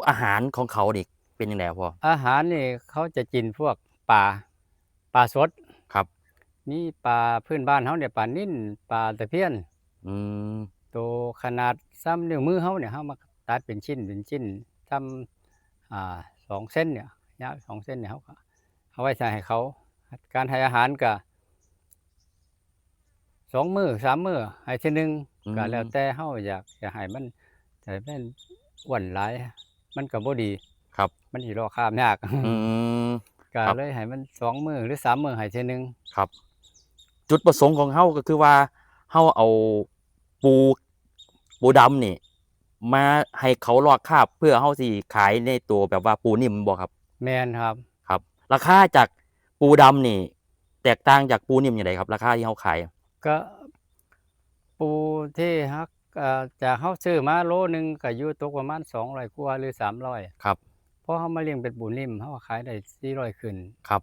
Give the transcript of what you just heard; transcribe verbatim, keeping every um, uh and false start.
อาหารของเขานี่เป็นจั่งใดพ่อ อาหารนี่เขาจะกินพวกปลา ปลาสด ครับ มีปลาพื้นบ้านเฮาเนี่ย ปลานิล ปลาตะเพียน อืม โตขนาดส่ำนิ้วมือเฮาเนี่ย เฮามาตัดเป็นชิ้นเป็นชิ้น ส่ำ อ่า สองเซนเนี่ย ยาวสองเซนเนี่ย เฮาก็เอาไว้ใส่ให้เขา การให้อาหารก็ สองมื้อสามมื้อให้เทื่อหนึ่ง อืม ก็แล้วแต่เฮาอยากจะให้มัน ให้มันอ้วนหลาย มันก็บ่ดี ครับ มันสิลอกคราบยาก อืม ก็ ครับ เลยให้มันสองมื้อหรือสามมื้อให้เทื่อหนึ่ง ครับ จุดประสงค์ของเฮาก็คือว่าเฮาเอาปู ปูดำนี่ มาให้เขาลอกคราบเพื่อเฮาสิขายในตัวแบบว่าปูนิ่มบ่ครับ แม่นครับ ครับ ราคาจากปูดำนี่ แตกต่างจากปูนิ่มจั่งใดครับ ราคาที่เฮาขาย ก็ปูที่ฮัก เอ่อ จากเฮาซื้อมาโลหนึ่งก็อยู่ตกประมาณสองร้อยกว่าหรือสามร้อย ครับ พอเฮามาเลี้ยงเป็นปูนิ่ม เฮาก็ขายได้สี่ร้อยขึ้น ครับ